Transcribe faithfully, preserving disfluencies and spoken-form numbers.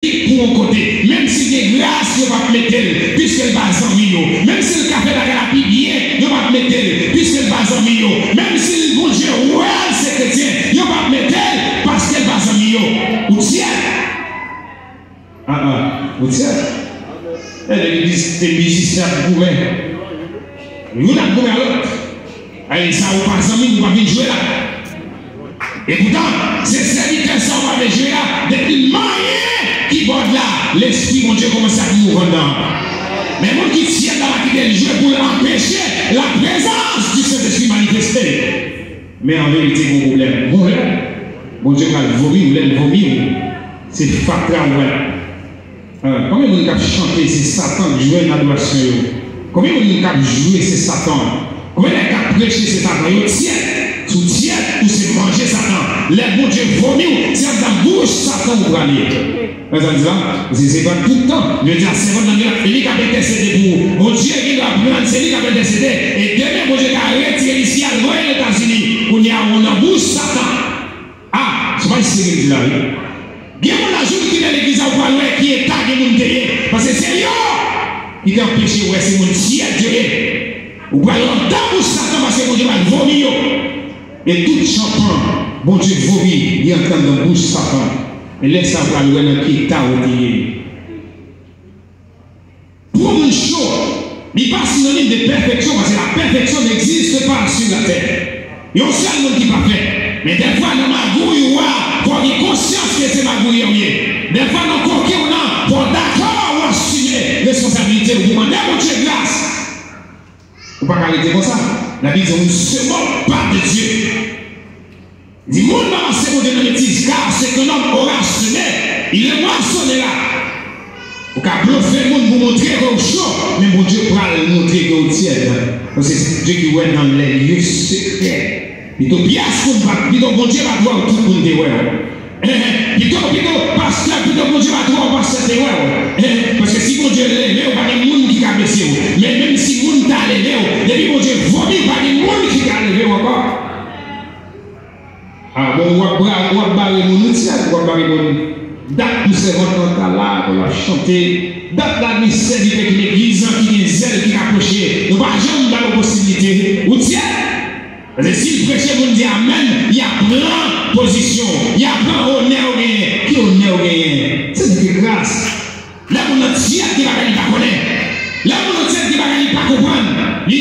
pou yon kote. Menm si l gen gras, yo p ap mete l, piske l pa zanmi yo. Menm si l ka fè bagay la pi byen, yo p ap mete l, piske l pa zanmi yo. Menm si l Bondye wè l se kretyen, yo p ap mete l, paske l pa zanmi yo. Ou tyè. Ah, ah, ou tyè. E de mizi-, de mizisyen ap goumen. Youn ap goumen a lòt. Ay, sa ou pa zanmi, ou pa vin jwe la. Epoutan, se sèvitè sa w pa vle jwe a, depi l manyen kibòd la, Lespri Bondye kòmanse ap mouv anndan. Men moun ki tyèd la pa kite l jwe pou l anpeche laprezans di Sentespri manifeste. Men an verite, gen yon pwoblèm. Gon lè, Bondye pral vomi w, lè l vomi w, se fatra w pral. Ah, konbyen moun k ap chante se Satan k jwenn adorasyon yo? Konbyen moun k ap jwe se Satan? Konbyen nèg k ap preche se Satan? Yo tyèt. Si w tyèt, ou se manje Satan. Lè Bondye vomi w, se anndan bouch Satan ou prale. Mezanmi, se, se pa tout tan. Yo di a sèvant nan mirak, e li k ap entèsede pou ou. Bondye gen dwa pran l, se li k ap entèsede. E demen, Bondye ka retire li si al voye l Etazini. Kounye a, ou nan bouch Satan. Ah, se pa serye m di la, wi. Gen moun la, jou l kite legliz la, ou pral wè ki eta gen moun te ye. Paske se yo ki te anpeche w wè se moun tyèd yo ye. Ou pral anndan bouch Satan paske Bondye pral vomi yo. E tout tchanpan Bondye vomi, li antre anndan bouch Satan. E lè sa a, ou pral wè nan ki eta ou te ye. Pou yon moun cho, li pa sinonim de pèfeksyon, paske la perfection n'existe pas sur la terre. Yon sèl moun ki pafè. Men dèfwa nan magouy ou a, fò w gen konsyans ke se magouyè w ye. Dèfwa nan koken w nan, fò w dakò ou asime responsablite w pou mande Bondye gras. Ou pa ka rete konsa. Labib di, on ne se moque pas de Dieu. Di, moun pa pase Bondye nan betiz, car ce qu'un homme aura semé, il le moissonnera. Ou ka blofe moun pou montre ke w cho, men Bondye pral montre ke w tyèd. Paske se Bondye ki wè dans les lieux secrets. Pito pyès moun pa, pito Bondye pa t wè w, tout moun te wè w. Eh, eh, pito, pito pastè, pito Bondye pa t wè w, pastè te wè w. Eh, paske si Bondye leve w, pa gen moun ki ka bese w. Men menm si moun ta leve w, depi Bondye vomi w, pa gen moun ki ka leve w ankò. Ah, bon, w ap bra-, w ap bare moun, ou tyèd, w ap bare moun. Dat pou sèvant lan ta la, pou l ap chante. Dat la gen sèvitè ki legliz lan, ki gen zèl, ki ka preche. Nou pa janm ba yo posiblite. Ou tyèd. Paske si l preche, moun di amèn, y a pran pozisyon, y a pran onè w genyen. Ki onè w genyen? Se Bondye gras. Lè moun nan tyèd, gen bagay li pa konnen. Lè moun nan tyèd, gen bagay li pa konprann. Li